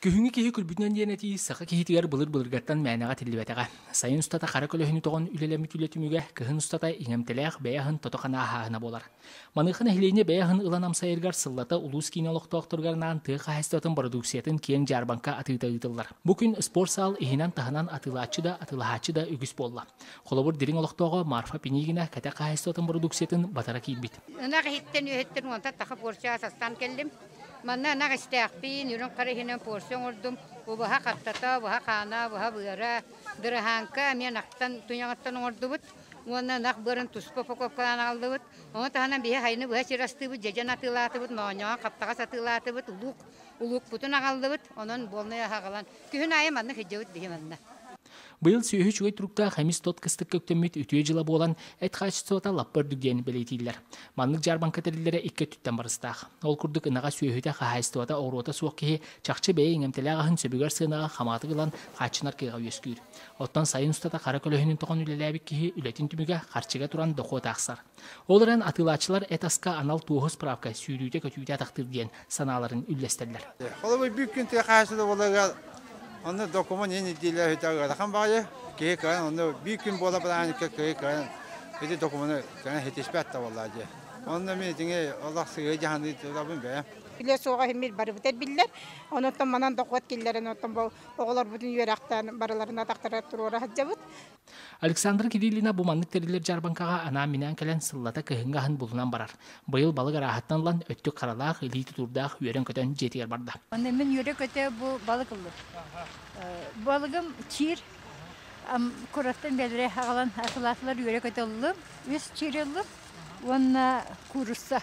Күһүҥҥү киһи күлбүтүнэн диэн этии саха киһитигэр былыр-былыргаттан мээнэҕэ этиллибэтэҕэ. Сайын устата хара көлөһүнү тоҕон үлэлэммит үлэ түмүгэ кыһын устата иҥэмтэлээх бэйэ аһын тото-хана аһааһына буолар. Маныаха нэһилиэнньэ бэйэ аһын ылан амсайарыгар сыллата улуус киинэ олохтоохторугар анаан тыа хаһаайыстыбатын бородууксуйатын киэҥ дьаарбаҥка атыыта ыытыллар. Бу күн спортсаал иһинэн-таһынан атыылааччы да, атыылаһааччы да үгүс буолла. Холобур, Дириҥ олохтооҕо Марфа Пинигина кэтэх хаһаайыстыбатын бородууксуйатын батара киирбит. Ынах иһиттэн үөһэттэн уонтан таха порция астаан кэллим. Манна ынах истээхпин, үрүҥ хара иһинэн порция оҥордум. Убаһа хаттата, убаһа хаана, убаһа быара, дыраһааҥка эмиэ ынахтан туйаҕыттан оҥордубут. Уонна ынах быарын туспа упаковкалаан аҕаллыбыт. Ону таһынан биһи хайыны быһа сир астыыбыт, дьэдьэн атыылаатыбыт, моонньоҕон хаптаҕас атыылаатыбыт, улуук улуукпутун аҕаллыбыт. Онон буолнай аһы аҕалан күһүн аайы маннык сылдьабыт биһи манна. Быйыл сүөһү үчүгэй туруктаах эмис тот кыстыкка үктэммит үтүө дьыла буолан, эт хаачыстыбата лаппа үрдүк диэн бэлиэтииллэр. Маннык дьаарбаҥка тэриллэрэ икки өттүттэн барыстаах. Ол курдук ынаҕа сүөһүтэ, хаһаайыстыбата, оҕуруота суох киһи чахчы бэйэ иҥэмтэлээх аһын сөбүгэр сыанаҕа хамаҕатык ылан хааччынар кыаҕа үөскүүр. Оттон сайын устата хара көлөһүнүн тоҕон үлэлээбит киһи үлэтин түмүгэ харчыга туран дохуот аахсар. Ол эрэн атыылааччылар эт аска анал туоһу справка сүүрүүтэ-көтүүтэ атахтыыр диэн санааларын үллэстэллэр. Холобур, биир күн тыа хаһаайыстыбата буоларыгар онно докумуон иһин ирдииллэр үһүтэ ыарахан баҕайы. Киһи кыайан онно биир күн буола бырааһынньыкка киһи кыайан ити докумуону кыайан ситиспэт да буоллаа дии. Онно мин итини олох сыыһа дьаһаныы тутабын бэйэм. Үлэ суоҕа иһин барыбыт биллэр. Онон манан дохуот киллэрэн оттон бу оҕолорбутун үөрэхтэн барыларын атахтарыгар туруора сылдьабыт. Александра Кириллина бу маннык тэриллэр дьаарбаҥкаҕа анаан-минээн кэлэн сыллата кыһыҥҥы аһын булунан барар. Быйыл балык арааһыттан ылан өттүк харалаах, илии тутуурдаах үөрэн-көтөн дьиэтигэр барда. Онно мин үөрэ-көтө бу балык ыллым. Балыгым чиир кураттан бэлэрэ аҕалан атылаатылар үөрэ-көтө ыллым. Үс чиир ыллым уонна куурусса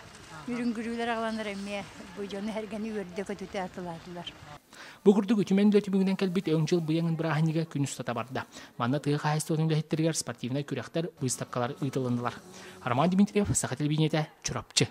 үрүҥгүрүүлэр аҕаланнар эмиэ бу дьону эргэни үөрдэ-көтүтэ атылаатылар. Бу курдук үтүмэн үлэ түмүгүнэн кэлбит өҥ дьыл быйаҥын бырааһынньыга күн устата барда. Манна тыа хаһаайыстыбатын үлэһиттэригэр спортивнай күрэхтэр, быыстапкалар ыытылыннылар. Роман Дмитриев, Саха телевидениетэ, Чурапчы.